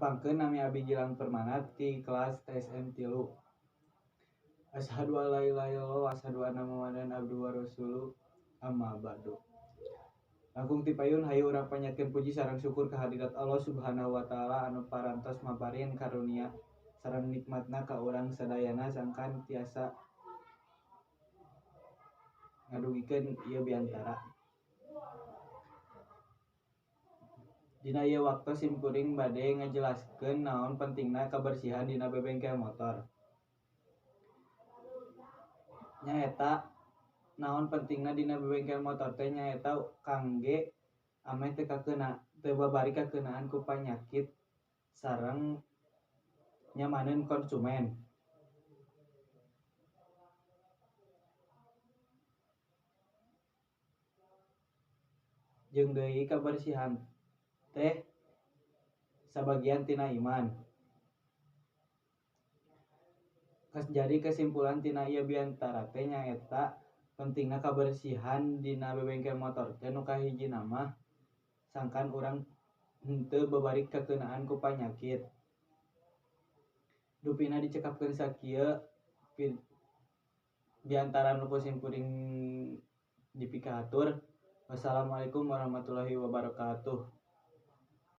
Tepangkeun nami abi Gilang Permana ti kelas TSM 3. Asyhadu alla ilaha illallah wa asyhadu anna Muhammadan abduhu wa rasuluh, amma ba'du. Langkung ti payun hayu urang panjatkeun puji sareng syukur ka hadirat Allah Subhanahu wa taala anu parantos maparin karunia sareng nikmatna ka urang sadayana sangkan tiasa ngadugikeun ieu biantara. Dina ieu waktos simkuring bade ngajelaskeun naon pentingna kabersihan dina bebengkel motor. Nyaeta naon pentingna dina bebengkel motor teh nyaeta kangge ameh teu kakena teu babari kakenaan ku panyakit sareng nyamaneun konsumen. Jeung deui kabersihan teh sabagian tina iman. Jadi kesimpulan tina ieu biantara teh nyaeta pentingna kabersihan dina bebengkel motor teh nu kahijina mah sangkan urang henteu babari kakeunaan ku panyakit. Dupina dicekapkeun sakieu biantara nu ku simkuring dipikahatur. Wassalamualaikum warahmatullahi wabarakatuh.